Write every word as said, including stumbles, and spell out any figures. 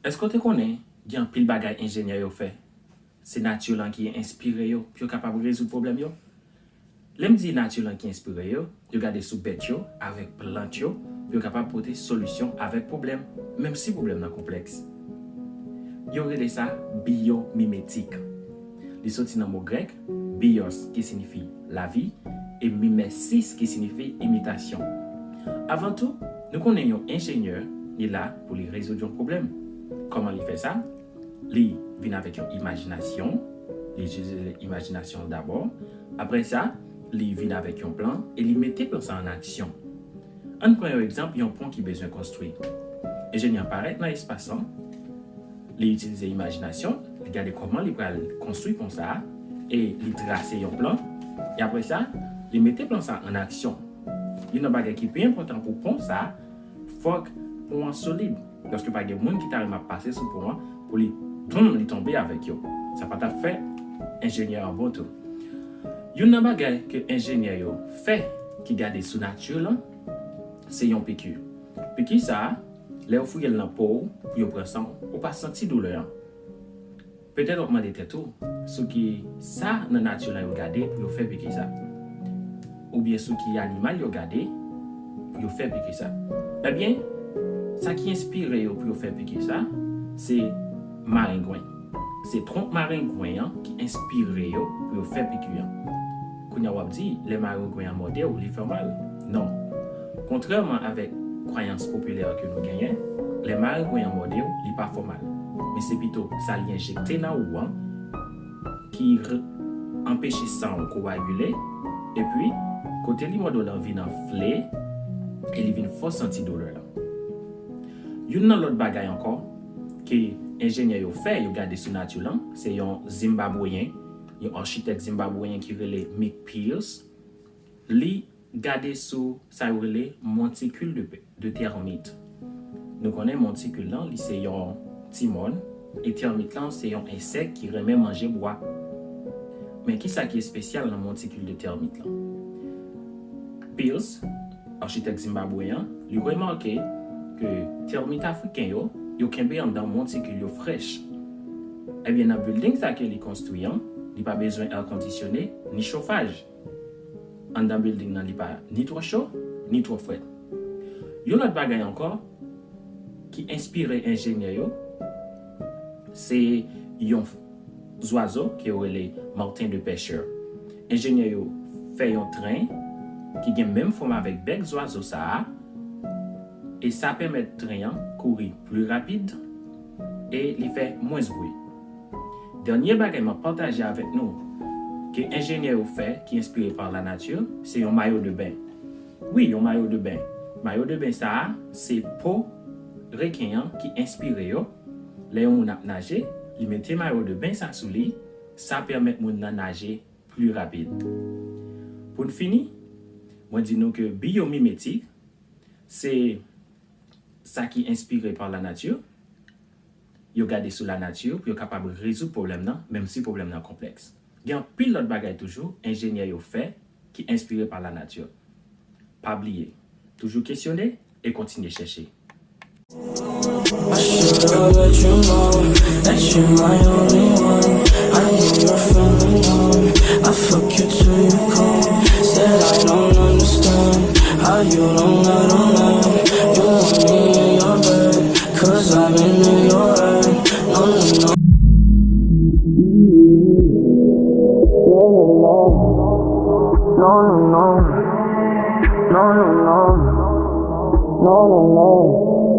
Èske w te konnen gen anpil bagay enjenyè yo fè, se nati lan ki enspire yo pou yo kapab rezoud pwoblèm yo? Lè m di nati lan ki enspire yo, yo gade sou bèt yo avèk plant yo pou yo kapab pote solisyon avèk pwoblèm, menm si pwoblèm nan konplèks. Yo rele sa biyomimetik. Li soti nan mo grèk bios, ki siyifi lavi, e mimesis, ki siyifi imitasyon. Avan tou, nou konnen yon enjenyè, li la pou li rezoud yon pwoblèm. Kòman li fè sa? Li vin avèk yon imajinasyon, li itilize imajinasyon l dabò. Apre sa, li vin avèk yon plan e li mete plan sa an aksyon. Ann pran yon egzanp, yon pon ki bezwen konstwi. Enjenyè an parèt nan espas lan, li itilize imajinasyon l, li gade kòman li pral konstwi pon sa a, e li trase yon plan, e apre sa, li mete plan sa a an aksyon. Youn nan bagay ki pi enpòtan pou pon sa a, fòk pon an solid, paske pa gen moun ki ta renmen ap pase sou pon an pou li, boum, li tonbe avèk yo. Sa pa t ap fè enjenyè an bon tou. Youn nan bagay ke enjenyè yo fè ki gade sou nati lan, se yon piki. Piki sa a, lè yo fouye l nan po w pou yo pran san w, ou pa santi doulè an. Petèt w ap mande tèt ou sou ki sa nan nati lan yo gade pou yo fè piki sa, oubyen sou ki animal yo gade pou yo fè piki sa. Ebyen, sa ki enspire yo pou yo fè piki sa, se marengwen. Se twonp marengwen an ki enspire yo pou yo fè piki an. Kounye a w ap di, lè marengwen an mòde w, li fè w mal. Non. Kontrèman avèk kwayans popilè ke nou genyen, lè marengwen an mòde w, li pa fè w mal. Men se pito sa li enjekte nan ou an ki r-, anpeche san w kowagile, epi kote li mòde w lan vin anfle, e li vin fè w santi doulè lan. Youn nan lòt bagay ankò ke enjenyè yo fè, yo gade sou nati lan, se yon Zimbabweyen, yon achitèk Zimbabweyen ki rele Mick Pierce. Li gade sou sa yo rele monticule de, de termite. Nou konnen montikil lan, li se yon ti mòn, e tèmit lan se yon ensèk ki renmen manje bwa. Men kisa ki espesyal nan montikil de tèmit lan? Pierce, achitèk zimbabweyen an, li remake ke tèmit afriken yo, yo kenbe anndan montikil yo frèch. Ebyen, nan bilding sa ke li konstwi an, li pa bezwen èkondisyone ni chofaj. Anndan bilding nan, li pa ni twò cho, ni twò frèt. Yon lòt bagay ankò ki enspire enjenyè yo, se yon zwazo ke yo rele martin de pêcheur. Enjenyè yo fè yon tren ki gen menm fòm avèk bèk zwazo sa a, e sa pèmèt tren an kouri pli rapid e li fè mwens bri. Dènye bagay m ap pataje avèk nou ke enjenyè yo fè ki enspire pa lanati, se yon mayo de ben. Wi, yon mayo de ben. Mayo de ben sa a, se po reken an ki enspire yo. Lè yon moun ap naje, li mete mayo de ben sa sou li, sa pèmèt moun nan naje pli rapid. Pou n fini, mwen di nou ke biyomimetik, se sa ki enspire pa lanati. Yo gade sou lanati pou yo kapab rezoud pwoblèm nan, menm si pwoblèm nan konplèks. Gen anpil lòt bagay toujou enjenyè yo fè ki enspire pa lanati. Pa bliye, toujou kesyone e kontinye chèche. I should have let you know that you're my only one. I know you're feeling alone. I fuck you till you come. Said I don't understand how you don't let on that. You want me in your bed, cause I'm into your head. No, no, no. No, no, no. No, no, no. No, no, no. No, no, no.